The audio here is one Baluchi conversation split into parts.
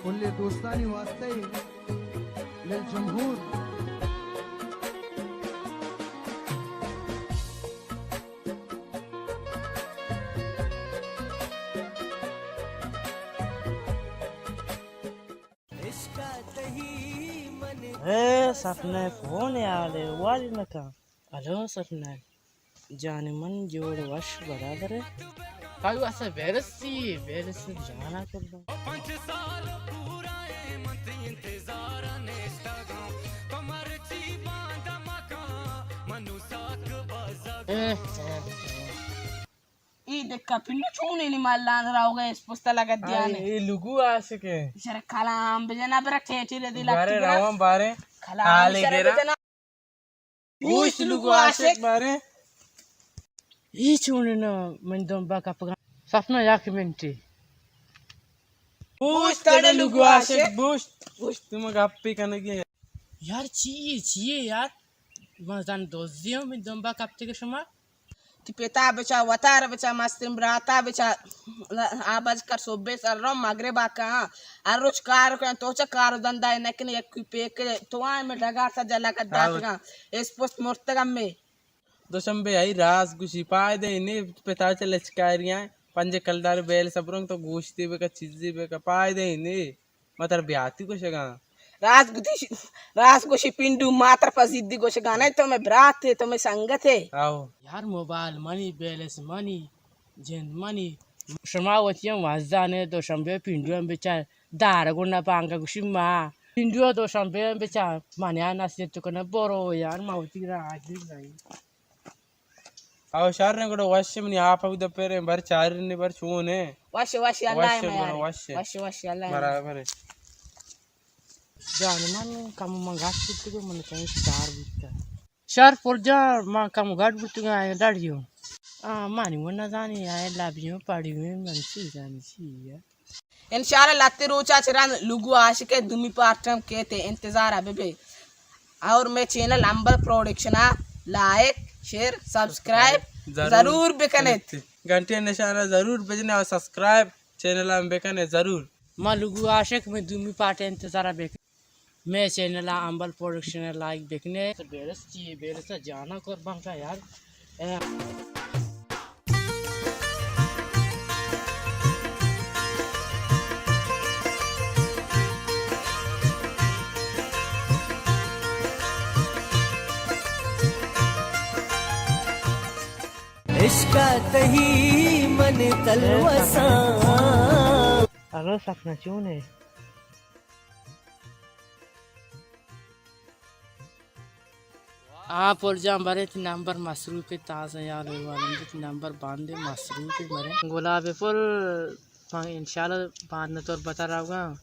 کل دوستانی واسطہ لل جمہور۔ اے سپنا، فون یالے والی نکن۔ ہلو سپنا جان، من جوڑ وش برابر ہے۔ کائی واسطہ ویروس چی؟ ویروس جانا کر دو۔ اے، اے، اے۔ اے دکا پنڈو چونیں نی مالان راوگا اس پوستا لگت دیانے۔ اے لگو عاشق ہے۔ شر کلام بجنا برا ٹیٹی ردی لگت بارے برا۔ روان بارے۔ کلام حالے شر گرا۔ بجنا۔ پوش لگو عاشق بارے۔ اے چونیں نا من دمبا کپگا۔ سپنا یک منٹے۔ پوش تڑے لگو عاشق، پوش۔ پوش تم گپے کنگے۔ یار چیے، چیے یار؟ من زن دوزی ہوں من دمبا کپتے کہ شما۔ تی پتا بچا، وتارا بچا، مسترین براتا بچا، آ بج کر صبح سر رو مغرب آ کن، ہر روچ کار کن، تو چا کار و دندا نکن، یک کوئی پیک تو آئے میں ڈگار سا جلا کر داتگا، اس پوست مرتگا میں۔ دوشنبے آئی راز گوشی، پائدہ ہی نے، پتا چا لچکاری آئے، پنج کلدار بیل سبرنگ تو گوشتی بکا، چیزی بکا، پائدہ ہی نے۔ ما ترا بیاتی گوشگاں۔ راست گوشی، راست گوشی پنڈو، ما ترا پہ زیدی گوشگاں نہ، تو مئے برات ئے، تو مئے سنگت ئے۔ آہو۔ یار موبائل منی، بیلنس منی، جند منی۔ شما وتی ہم وزانے، دوشنبے پنڈو ہم بچار دار گونا بانگا گوشی ما۔ پنڈو دوشنبے ہم بچار منی آ نصیحت تو کنے برو یار، ما وتی راہ گیر رہی۔ او شر نے گڑا وش منی آپ او دپرے بر چارنے بر چونے۔ وش وش اللہ وش مے گڑا یار۔ وش۔ وش وش اللہ مے۔ برابر ہے۔ جان من کم من گاٹ بوتگو من کہیں شکار بوتا۔ شر پر جان من کم گاٹ بوتگو آیا ڈاڑیو۔ آ مانی وہ نہ زانی آیا لابیوں پاڑیوں من چی زانی چی ہے۔ انشاءاللہ لہتے روچا چہ رند لگو عاشق ءِ دومی پارٹ ہم کیت، انتظار ءَ بہ بے۔ اور مئے چینل امبل پروڈکشن ءَ لائک، شیئر، سبسکرائب ضرور۔ ضرور بکن ات۔ گھنٹی ءِ نشان ءَ ضرور بجن ات اور سبسکرائب چینل ءَ ہم بکن ات ضرور۔ ما لگو عاشق مئے دومی پارٹ ءِ انتظار ءَ بکن۔ مئے چینل ءَ امبل پروڈکشن ءَ لائک بکن ات۔ بیرس چی، بیرس جانا قربان کا یار۔ اے۔ عشق ءَ تئی من تلوساں۔ ہلو سپنا، چون ئے؟ آ پر جان برے تئی نمبر مصروف ئے، تازہ یار والندے تئی نمبر بند ئے مصروف ئے برے۔ گلاب پل من انشاءاللہ باندا تربت ءَ روگاں۔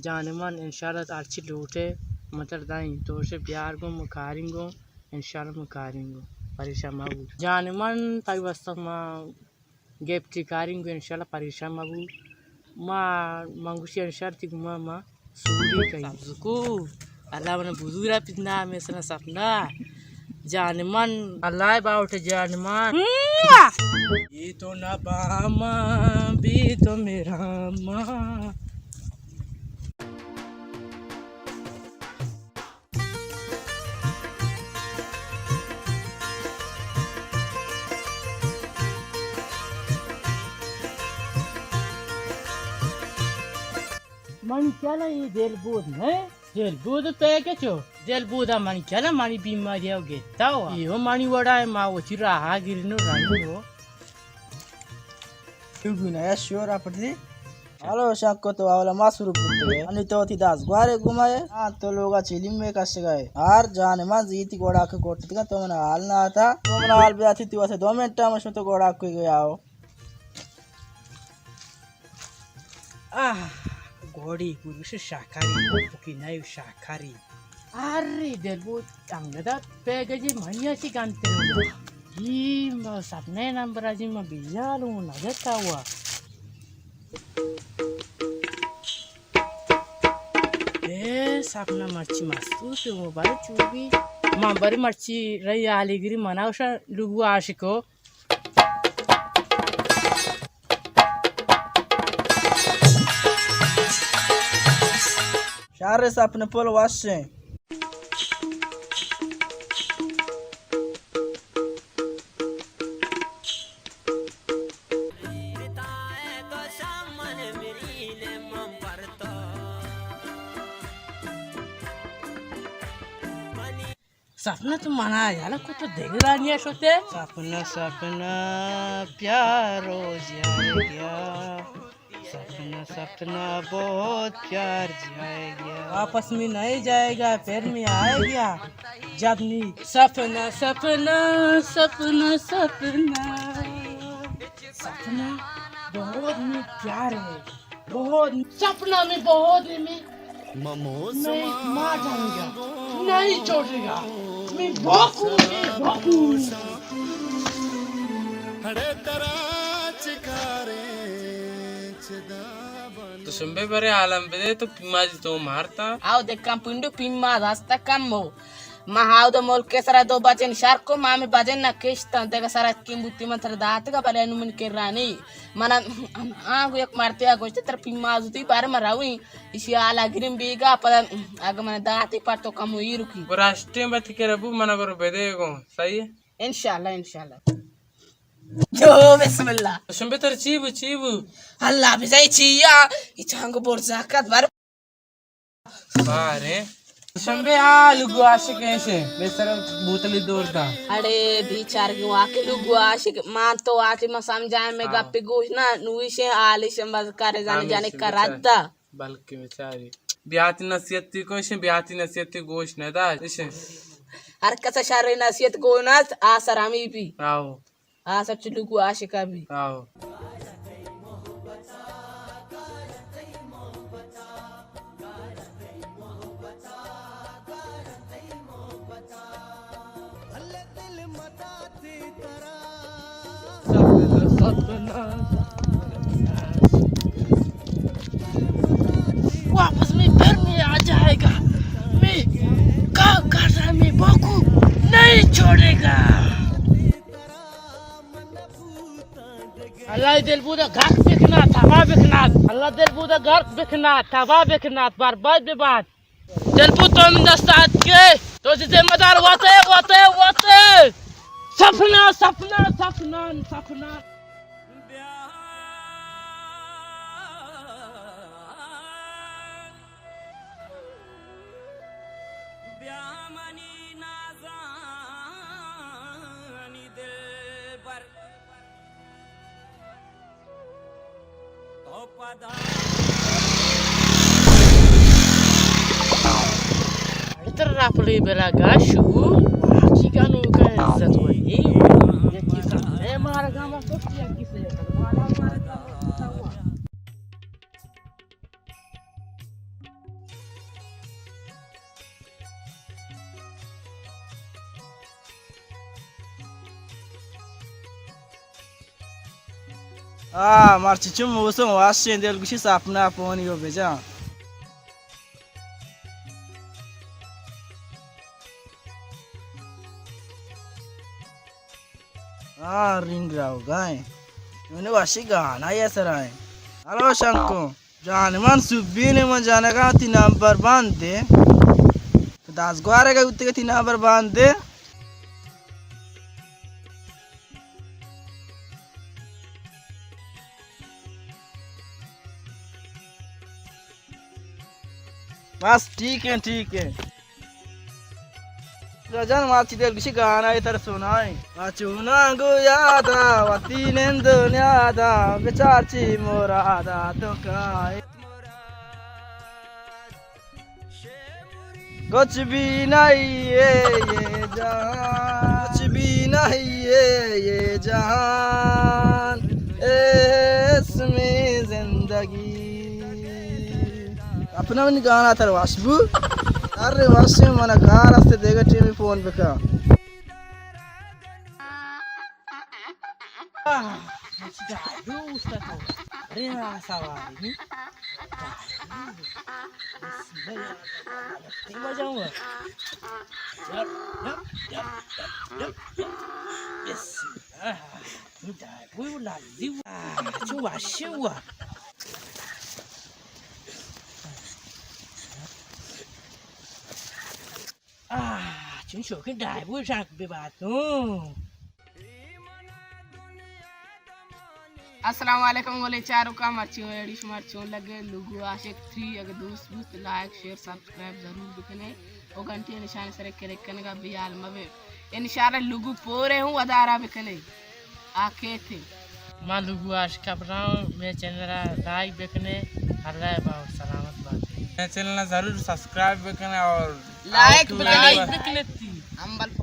جان من انشاءاللہ ہرچی لوٹ ئے من ترا دئیں، تو شے بیار گوں من کاریں گوں، انشاءاللہ من کاریں گوں، پریشان مبو۔ جان من تئی واسطہ من گپتی کاریں گوں، انشاءاللہ پریشان مبو۔ ما، من گوشی انشاءاللہ تئی گوما ما سوری کئی۔ سبزکو، اللہ من بزور ءَ پت نام سنا سپنا۔ جان من، اللہ باوٹ جان من۔ یہ تو نہ باما بھی تو میرا ماں۔ من چلا یہ دل بود نہ؟ دل بود پہ کچو؟ دل بود منی چلا منی بیماری او گتا ہوا۔ یہ منی وڑا ما وتی راہ گرنو رنو۔ تو گونا یا شور اپٹ دی۔ ہلو شاکو، تو اولا ما سرو پتگے۔ انی تو تی داس گوارے گمائے۔ ہاں تو لوگا چیلیم میں کشگائے۔ ہر جان من زیتی گوڑا کے کوٹتگا تو من حال نہ آتا۔ تو من حال بیاتی تی واسے دو منٹ ہم شو تو گوڑا کوئی گیا ہو۔ آہ، گوڑی گوروش شاکاری، پکی نای شاکاری۔ ارے دل بود انگدا پیگجی منی اسی گانتے۔ ای ما سپنے نمبر اجی ما بیالو نجتا ہوا۔ اے سپنا مرچی مستو سے وہ بارے چوبی۔ ما بارے مرچی رہی آلی گری منا وشا لگو عاشقو۔ ارے سپن پل وش ایں۔ سپنا تو منا یلہ کو تو دگرانی شتے۔ سپنا سپنا پیار روز آئے گیا۔ سپنا سپنا بہت پیار جائے گیا۔ واپس میں نہیں جائے گا، پھر میں آئے گیا۔ جب نہیں۔ سپنا سپنا سپنا سپنا۔ سپنا بہت میں پیار ہے، بہت۔ سپنا میں بہت ہے میں۔ میں ماں جائے گا، نہیں چھوڑے گا۔ میں بکو، میں بکو۔ تو شمبے برے عالم بدے تو پیمازی تو مارتا۔ آو دکان پنڈو پیماز ہستا کم ہو۔ ما ہاود ملک سرا دو بجن شر کو، ما میں بجن نہ کشتاں، دگہ سرا کیم بوتی من تر داتگا، بلے انو من کرانی۔ من آ گو یک مرتے آ گوشت تر پیماز تی بار ما روی، اشی آلا گریم بیگا، پدا اگہ من داتی پر تو کمو ایرکی۔ براشتیں بتی کرا بو، من گرو بدے گو، صحیح ہے؟ انشاءاللہ، انشاءاللہ۔ جو بسم اللہ۔ شمبے تر چی بو، چی بو؟ اللہ بزائی چی یا، ای چانگو برزاکت بر۔ بارے۔ شمبے آ لگو عاشق ایشے، بے سر بوتلی دور دا۔ اڑے بیچارگی واقعی لگو عاشق، مان تو آتی ما سمجھائے میں ہاں۔ گپی گوش نہ، نویشے آلی شمبز کرے زانی ہاں، جانے بیچارے۔ کرد دا۔ بلکہ بیچاری۔ بیاتی نصیحتی کو ایشے، بیاتی نصیحتی گوش نہ دا ایشے۔ ہر کس شر نصیحت گو نہ، آ سر ہمی بھی۔ آو۔ آ سچ لوگو عاشقہ بھی۔ آو۔ واپس میں پھر میں آ جائے گا، میں کام کر رہا، میں باکو نہیں چھوڑے گا۔ اللہ دل بودا گھر بکنا، تباہ بکنا۔ اللہ دل بودا گھر بکنا، تباہ بکنا، برباد بباد۔ دل بود تو من دست آتکے، تو ذمہ دار وتے، وتے، وتے۔ سپنا، سپنا، سپنا، سپنا۔ بیا منی نازانی دلبر، تو پدا۔ اتر راپلی بلا گاشو، کی گانو کا عزت وہی۔ یکی سا، اے مارگا ما تو کیا کسے، مارا مارگا۔ آ، مرچی چو موسم واشیں، دل گوشی سپنا پونی و بجا۔ آ، رنگ راوگا ایں۔ انو وشی گانا یا سرا ایں۔ ہلو شنکو۔ جان من سبین من جانگا تی نمبر بند دے۔ تو دزگوارے گا تی نمبر بند دے۔ بس ٹھیک ہے، ٹھیک ہے۔ جان، ما چی دل گشی گانا ای تر سنائیں۔ ما چوناں گو یادا، وتی نند و نیادا، بچار چی مرادا تو کائے۔ کچھ بھی نہیں ہے یہ جہان، کچھ بھی نہیں ہے یہ جہان، اس میں زندگی۔ اپنا منی گانا تر وش بو۔ ارے وش، من کار است، دیگہ ٹیمی فون بکا۔ آہ، دوست تو۔ ارے سواری۔ بسم اللہ۔ بسم اللہ۔ چو وش ہوا۔ شوقیں ڈائیو شاک بے بات ہوں۔ السلام علیکم گلیں چاروکاں، مرچی ویڈیو شمار چون لگے؟ لگو عاشق تھری اگر دوست بوت لائک، شیئر، سبسکرائب ضرور بکنے اور گھنٹی نشان سر کلک کنگا بیال مبے۔ انشاءاللہ لگو پورے ہوں ادارہ بکنے۔ آ کیت؟ ما لگو عاشق ابراہم، مے چینل لائک بکنے۔ اللہ با سلامت بات۔ مے چینل ضرور سبسکرائب بکنے اور لائک بکنے۔ لائک بکنے۔ ہم بل